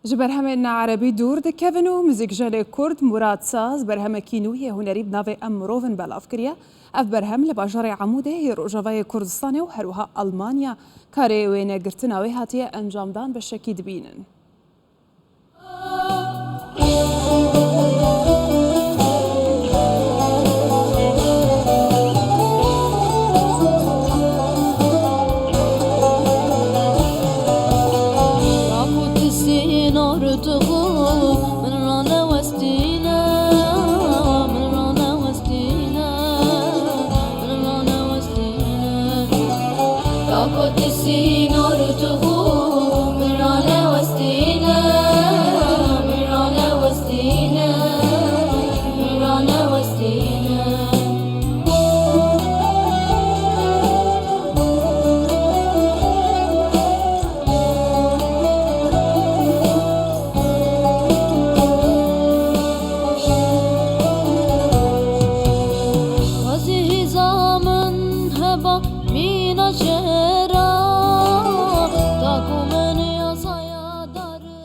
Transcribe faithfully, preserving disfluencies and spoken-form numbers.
Ji berhemên erebî dûr dikevin û muzîkjenê kurd Murat Saz berhemekî nû yê hunerî bi navê Em Mirov in belav kiriye. Ev berhem li bajarê Amûdê yê Rojavayê Kurdistanê û her wiha Almanya karê wênegirtina wê hatiye encamdan beşekî dibînin.